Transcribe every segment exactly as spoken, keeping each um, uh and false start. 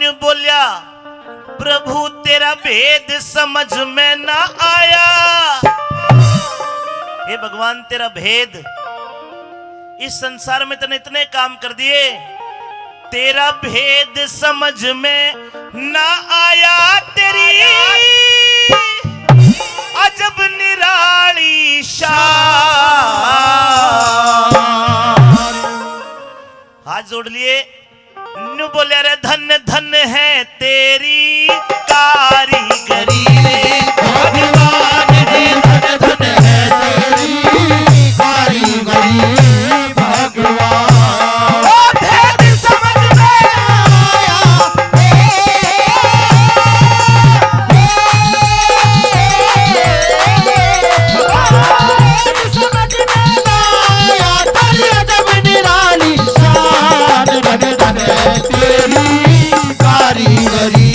बोल्या, "प्रभु, तेरा भेद समझ में ना आया।" हे भगवान, तेरा भेद, इस संसार में तने इतने काम कर दिए, तेरा भेद समझ में ना आया, तेरी अजब निराली शान। हाथ जोड़ लिए, न्यू बोल्या रे, "धन धन है तेरी कारीगरी।" भगवान जी, धन धन है तेरी कारीगरी भगवान। ओ भेद समझ में आया, समझ में आया, तेरी अजब निराली शान। धन धन है तेरी कारीगरी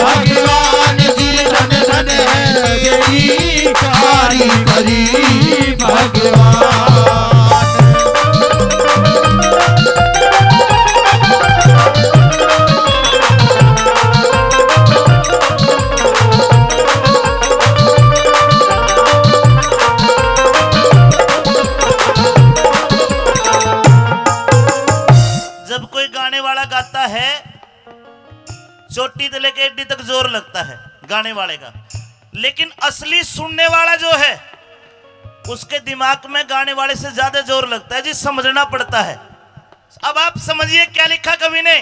भगवान जी, धन धन है तेरी कारीगरी भगवान। जब कोई गाने वाला गाता है, चोटी से लेके एडी तक जोर लगता है गाने वाले का, लेकिन असली सुनने वाला जो है, उसके दिमाग में गाने वाले से ज्यादा जोर लगता है जी, समझना पड़ता है। अब आप समझिए क्या लिखा कवि ने,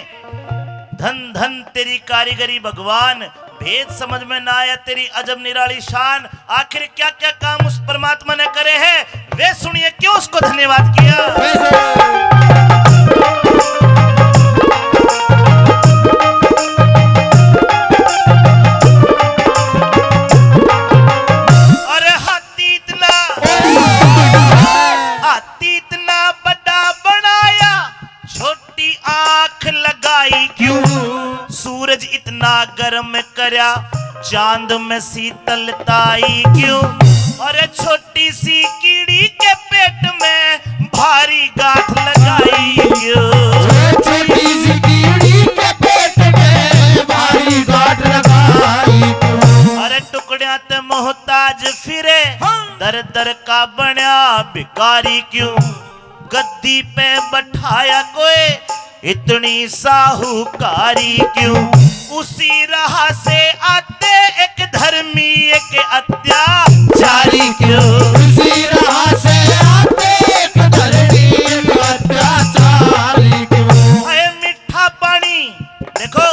"धन धन तेरी कारीगरी भगवान, भेद समझ में ना आया तेरी अजब निराली शान।" आखिर क्या क्या काम उस परमात्मा ने करे हैं, वे सुनिए, क्यों उसको धन्यवाद किया। अरे हाथी इतना, हाथी इतना बड़ा बनाया, छोटी आंख लगाई क्यों? सूरज इतना गर्म करया, चांद में शीतलताई क्यों? अरे छोटी सी कीड़ी के पेट में भारी गांठ लगाई क्यों? छोटी सी कीड़ी के पेट में भारी गांठ लगाई क्यों? अरे टुकड़ियां ते मोहताज फिरे, हाँ। दर दर का बण्या भिखारी क्यों? गद्दी पे बैठाया कोई इतनी साहूकारी क्यों? उसी राह से आते एक धर्मी एक अत्याचारी क्यों? उसी राह से आते एक धर्मी एक अत्याचारी क्यों? अरे मीठा पानी, देखो,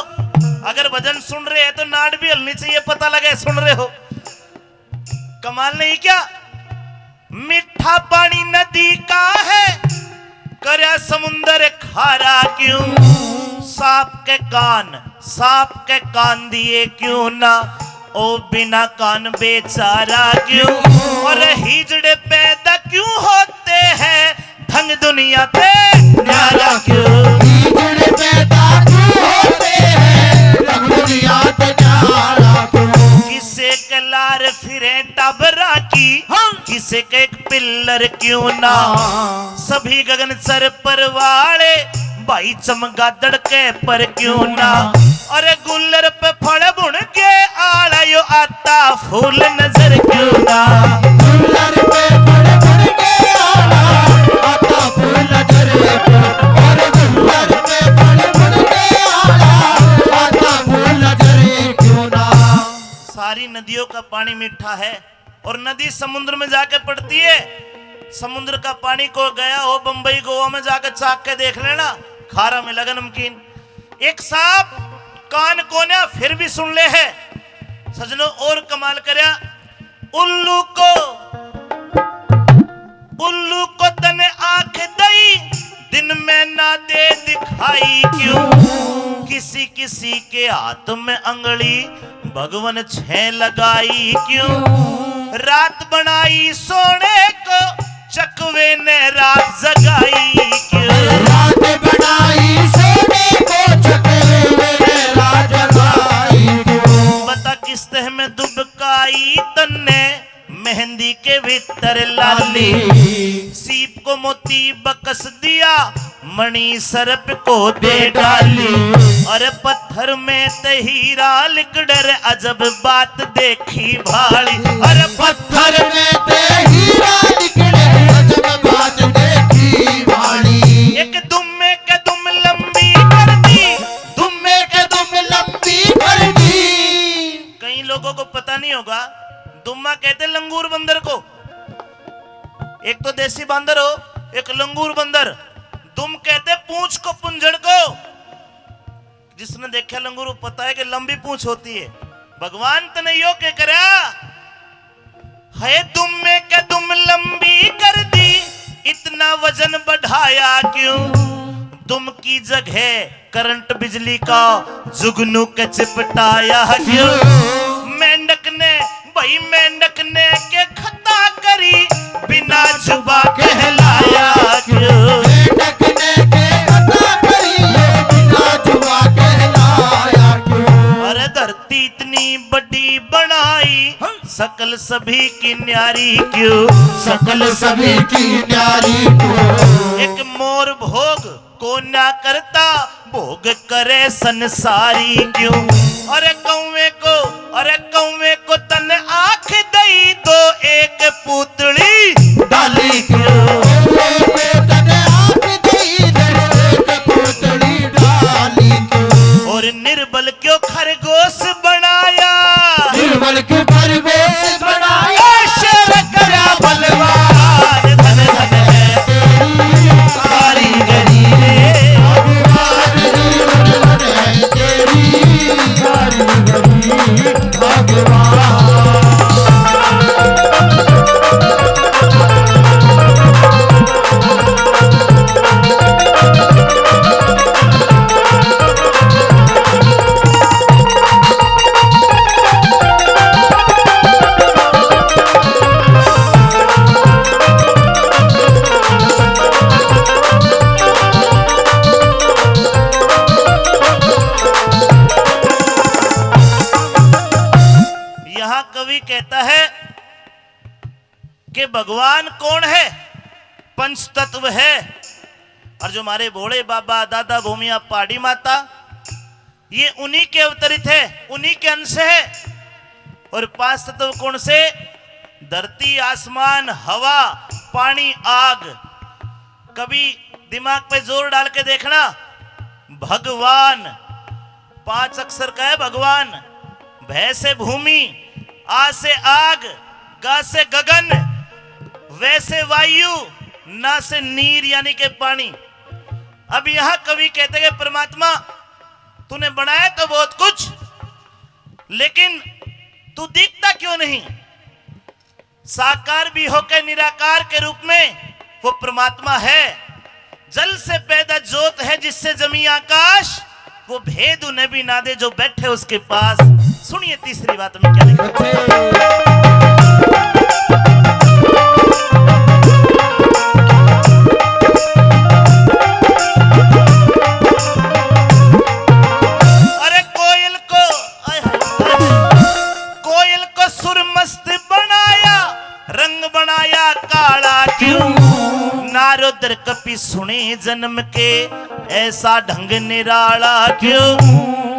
अगर भजन सुन रहे हैं तो नाड़ भी हलनी चाहिए, पता लगे सुन रहे हो। कमाल नहीं क्या? मीठा पानी नदी का है, करया समुंदर खारा क्यों? सांप के कान, सांप के कान दिए क्यों ना, ओ बिना कान बेचारा क्यों? और हिजड़े पैदा क्यों होते हैं, ढंग दुनिया ते न्यारा क्यों? हिजड़े पैदा क्यों होते हैं, ढंग दुनिया ते न्यारा क्यों? किसे के लार फिरे टाबरा की, हाँ। किसे के एक पिल्लर क्यों ना, हाँ। सभी गगन सर पर वाले भाई चमगादड़ के पर क्यों ना। अरे गुल्लर पे फल बुन के आला यो आता फूल नजर क्यों ना। गुल्लर पे फल बुन के आला आता फूल नजर क्यों। अरे गुल्लर पे फल बुन के आला आता फूल नजर क्यों ना। सारी नदियों का पानी मीठा है। और नदी समुद्र में जाके पड़ती है। समुद्र का पानी को गया हो बम्बई गोवा में जाके चाख के देख लेना, खारा मिलेगा नमकीन। एक सांप कान कोन्या फिर भी सुन ले है। सजनो और कमाल करया, उल्लू को, उल्लू को तने आंख दई, दिन में ना दे दिखाई क्यों? किसी किसी के हाथ में अंगली भगवन छह लगाई क्यों? रात बनाई सोने को चकवे ने रात जगाई क्यों? रात बनाई सोने को चकवे ने रात जगाई क्यों? बता किस तह में दुबकाई तन्ने, मह मेहंदी के भीतर लाली, सीप को मोती बकस दिया, मणि सर्प को दे डाली। अरे पत्थर में ते हीरा लिकड़े रे, अजब बात देखी भाली। अरे पत्थर में ते हीरा लिकड़े, अजब बात देखी भाली। एक दुम्मे के दुम लंबी कर दी, दुम्मे के दुम लंबी कर दी। कई लोगों को पता नहीं होगा, दुम्मा कहते लंगूर बंदर को। एक तो देसी बंदर हो, एक लंगूर बंदर। दुम कहते पूंछ को, पुंजड़ को। जिसने देखा लंगूर, वो पता है कि लंबी पूंछ होती है। भगवान तने यो के करया, है दुम्मे के दुम लंबी कर दी, इतना वजन बढ़ाया क्यों? दुम की जगह करंट बिजली का जुगनू के चिपटाया क्यों? मेंढक ने, भाई मेंढक ने के खता करी, बिना जुबा कहलाया क्यों? मेंढक ने के खता करी, बिना जुबा कहलाया क्यों? अरे धरती इतनी बड़ी बनाई, हाँ। सकल सभी की न्यारी क्यों? सकल सभी की न्यारी क्यों? एक मोर भोग को ना करता, भोग करे संसारी क्यों? अरे कौवे को, अरे कौवे को तन आंख दई दो, एक पूतली डाली क्यों? कौवे को तन आंख दई दो, एक पूतली डाली क्यों? और निर्बल क्यों खरगोश बनाया? निर्बल क्यों खरगोश बनाया? शेर करा बलवान, धन धन है तेरी कारीगरी रे। भगवान, निर्बल धन है तेरी कारीगरी, भगवान। यहाँ कवि कहता है कि भगवान कौन है? पंच तत्व है। और जो हमारे भोले बाबा, दादा भूमिया, पहाड़ी माता, ये उन्हीं के अवतरित है, उन्हीं के अंश है। और पांच तत्व कौन से? धरती, आसमान, हवा, पानी, आग। कभी दिमाग पे जोर डाल के देखना, भगवान पांच अक्षर का है भगवान। भ से भूमि, आ से आग, ग से गगन, व से वायु, न से नीर यानी के पानी। अब यहाँ कवि कहते हैं, परमात्मा, तूने बनाया तो बहुत कुछ, लेकिन तू दिखता क्यों नहीं? साकार भी होकर निराकार के रूप में वो परमात्मा है। जल से पैदा ज्योत है, जिससे जमी आकाश, वो भेद उन्हें भी ना दे जो बैठे उसके पास। सुनिए तीसरी बात में क्या लिखा। अरे कोयल को, आय हाय, कोयल को सुर मस्त बनाया, रंग बनाया काला क्यों? नारद और कपि सुने जन्म के ऐसा ढंग निराला क्यों?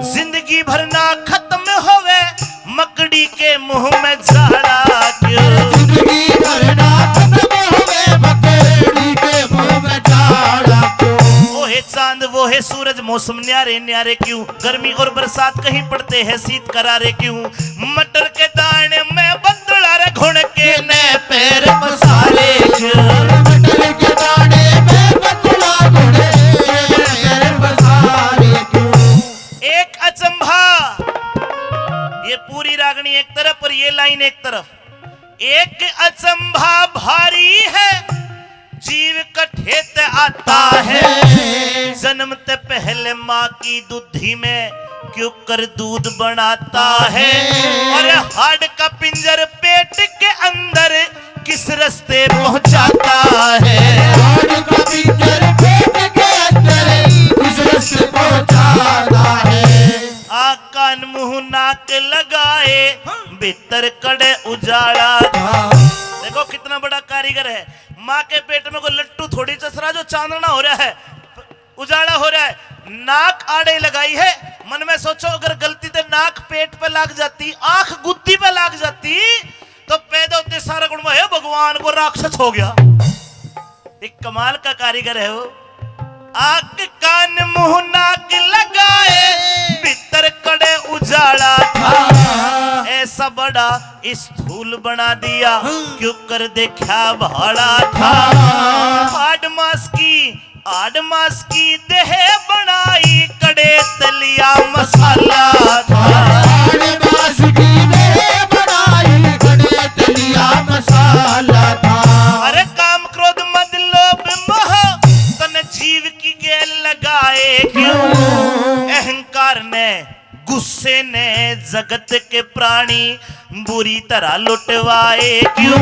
जिंदगी भर ना खत्म होवे मकड़ी के मुंह में जाला क्यों? जिंदगी भर ना खत्म होवे मकड़ी के मुंह में जाला क्यों? ओहे चांद वो है सूरज, मौसम न्यारे न्यारे क्यों? गर्मी और बरसात कहीं पड़ते हैं शीत करारे क्यों? मटर के दाने में बंदला रे घुन के ने पैर पसारे क्यों? मटर के दाने में बंदला घुन के ने पैर पसारे क्यों? एक अचंभा, ये पूरी रागनी एक तरफ और ये लाइन एक तरफ। एक अचंभा भारी है, जीव कठे ते आता है। जन्म ते पहले माँ की दूधी में क्यों कर दूध बनाता है? और हाड़ का पिंजर पेट के अंदर किस रास्ते पहुंचाता है? हाड़ का पिंजर पेट के अंदर किस रास्ते पहुंचाता है? आँख कान मुंह नाक लगाए, हाँ। भीतर कड़े उजाला था। को कितना बड़ा कारीगर है। माँ के पेट में कोई लट्टू थोड़ी चसरा जो चांदना हो रहा है, उजाला हो रहा है। नाक आड़े लगाई है, मन में सोचो, अगर गलती से नाक पेट पे लाग जाती, आंख गुद्दी पे लाग जाती, तो पैदा होते सारा गुण में, "हे भगवान, को राक्षस हो गया।" एक कमाल का कारीगर है वो। आंख कान मुंह नाक लगाए, भीतर कड़े उजाला था। ऐसा बड़ा स्थूल बना दिया, क्यों कर देखा भाड़ा था। आठ मास की, आठ मास की देह बनाई, कड़े तलिया मसाला था। आठ मास की देह बनाई, कड़े तलिया मसाला था। अरे काम क्रोध मद लोभ मोह, तन जीव की गेल लगाए क्यों? अहंकार ने, गुस्से ने जगत के प्राणी बुरी तरह लुटवाए क्यों?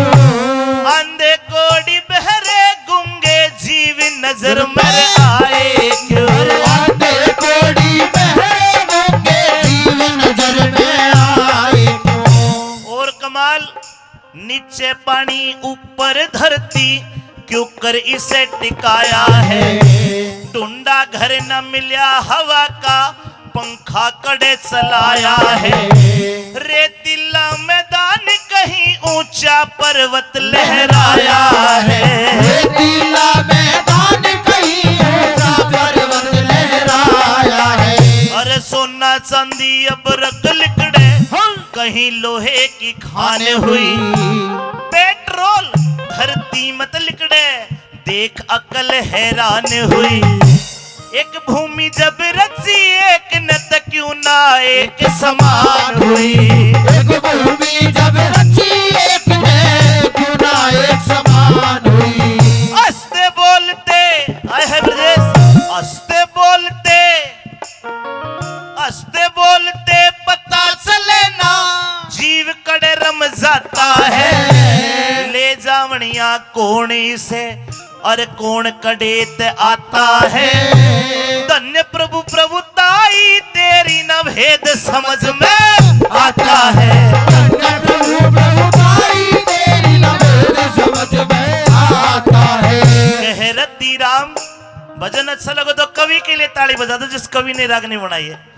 आंधे कोड़ी बहरे गूंगे जीव नजर में आए क्यों? आंधे कोड़ी बहरे गूंगे जीव नजर में आए क्यों? और कमाल, नीचे पानी ऊपर धरती, क्यों कर इसे टिकाया है? ढूंढा घर न मिल्या हवा का, पंखा कड़े चलाया है। रेतीला मैदान कहीं ऊंचा पर्वत लहराया है। रेतीला मैदान कहीं ऊंचा पर्वत लहराया है। अरे सोना चांदी अबरक लिकड़े, हाँ। कहीं लोहे की खान हुई। पेट्रोल धरती मत लिकड़े, देख अकल हैरान हुई। एक भूमि जब रची एक न त क्यों ना एक समान हुई। एक भूमि जब रची एक न क्यों ना एक समान हुई। हंसते बोलते, आए है ब्रजेश, हंसते बोलते, हंसते बोलते पता चले ना, जीव कड़े रम जाता है। ले जावणिया कौन इसे और कौन कड़े ते आता है। धन्य प्रभु प्रभुताई तेरी न भेद समझ में आता है। धन्य प्रभु प्रभुताई तेरी न भेद समझ में आता है। कह रति राम, भजन अच्छा लगे तो कवि के लिए ताली बजा दो, जिस कवि ने रागनी बनाई है।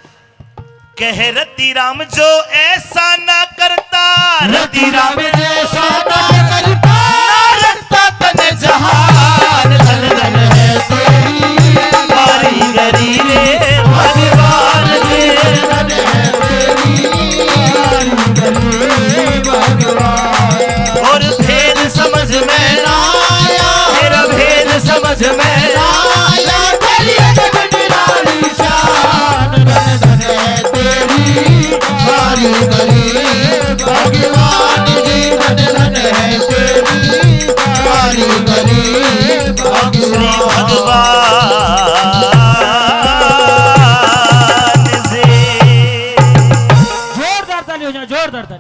कह रति राम जो ऐसा ना करता, रति राम जैसा ना करता, ना रखता तन जहान। धन धन है तेरी कारीगरी रे भगवान रे। धन है तेरी कारीगरी रे भगवान। और भेद समझ में ना आया, मेरा भेद समझ में ना आया, तेरी अजब निराली शान। धन धन है तेरी कारीगरी।